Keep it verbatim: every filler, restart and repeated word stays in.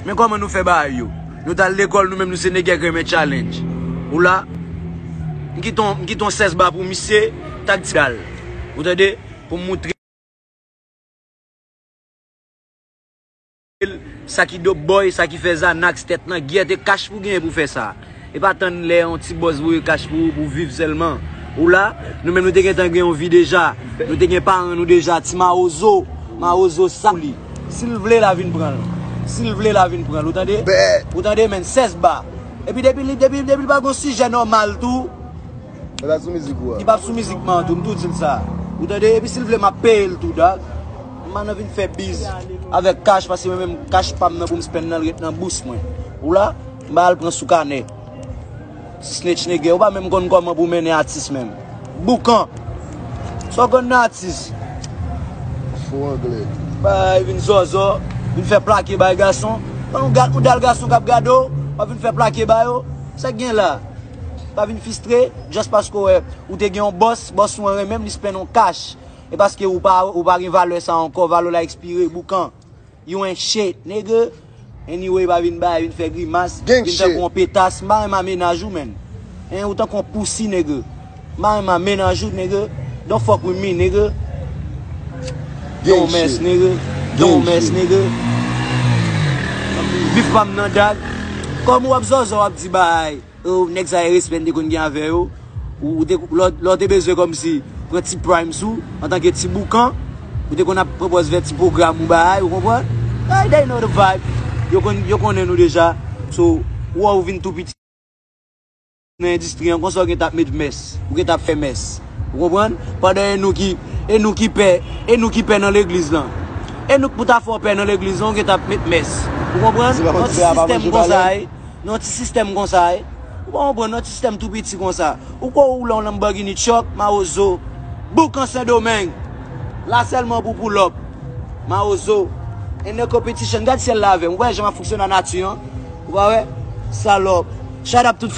Men kòman nou fè bagay yo? Nou t al lekòl, nou menm nou se nèg k renmen challenge. Ou la, m kite yon, m kite yon sèz ba pou misye, tak ti dal. Ou tande? Pou m moutre l sa ki dope boy, sa ki fè Xanax, tèt nan gyèt, e kach pou genyen pou fè sa. E pa tann lè yon ti bòs voye kach pou ou, pou w viv sèlman. Ou la, nou menm nou te gentan gen yon vi deja. Nou te gen paran nou deja, ti mawozo, mawozo sa li. Si l vle, l a vin pran l. Si l vle, l a vin pran l. Ou tande? Ou tande, men sèz ba. Epi depi li, depi, depi li pa gon sijè nòmal tou, Li pa sou mizik ou a. Li p ap sou mizik man tou, m tou di l sa. Ou tande? Epi si l vle, m ap peye l tou, dòk. M pa nan vin fè biz avèk kach, paske mwen menm, kach pa m nan pou m spend nan, l ret nan bous mwen. Ou la, m ba al pran sou kanè. Ti snitch nègè, ou pa menm konn kòman pou mennen atis menm. Boukan. Sa w konn nan atis? Fo anglè. Bay, vin zòzò, vin fè plake bay gason. Ou gal, ou dal gason k ap gade w, w ap vin fè plake ba yo. Sa k gen la? Pa vin fistre, just paske w wè, ou te gen yon bòs, bòs ou an renmen m, li spend yon kach. E paske ou pa, ou pa gen valè sa ankò, valè w la ekspire, boukan. You ain't shit, nigga. Anyway, pa vin bay, vin fè grimas, vin tankou yon petas, m pa renmen a mennaj ou, menn. Hein, ou tankou yon pussy, nigga. M pa renmen a mennaj ou, nigga. Don't fuck with me, nigga. Don't mess, nigga. Don't mess, nigga. Bif pa m nan dag. Kòm w ap zòzò, w ap di bay. Oh, nèg sa e respè n te konn gen avè yo. Ou, ou te, lè, lè w te bezwen kòmsi pran ti prime sou, antanke ti boukan, ou te konn ap pran pòz fè ti pwogram ou bay, ou konprann? Ay, they know the vibe. Yo konn, yo konnen nou deja. So, ou wè ou vin tou piti nan endistri an, konsa ou gen t ap met mès, ou gen t ap fè mès. Ou konprann? Pandan e nou ki, e nou ki pè, e nou ki pè nan legliz lan. E nou k pou ta fè w pè nan legliz lan, ou gen t ap met mès. Ou konprann? Nan ti sistèm konsa, e. Nan ti sistèm konsa, e. Ou pa konprann, nan ti sistèm tou piti konsa. Ou kwè ou woule yon Lamborghini truck, mawozo. Boukan Sendomeng. La sèlman pou pull up. Mawozo. Ain't no competition. Gad syèl la avè m. Ou wè jan m ap fonksyone a nati an? Ou pa wè? Salòp. Shout out tout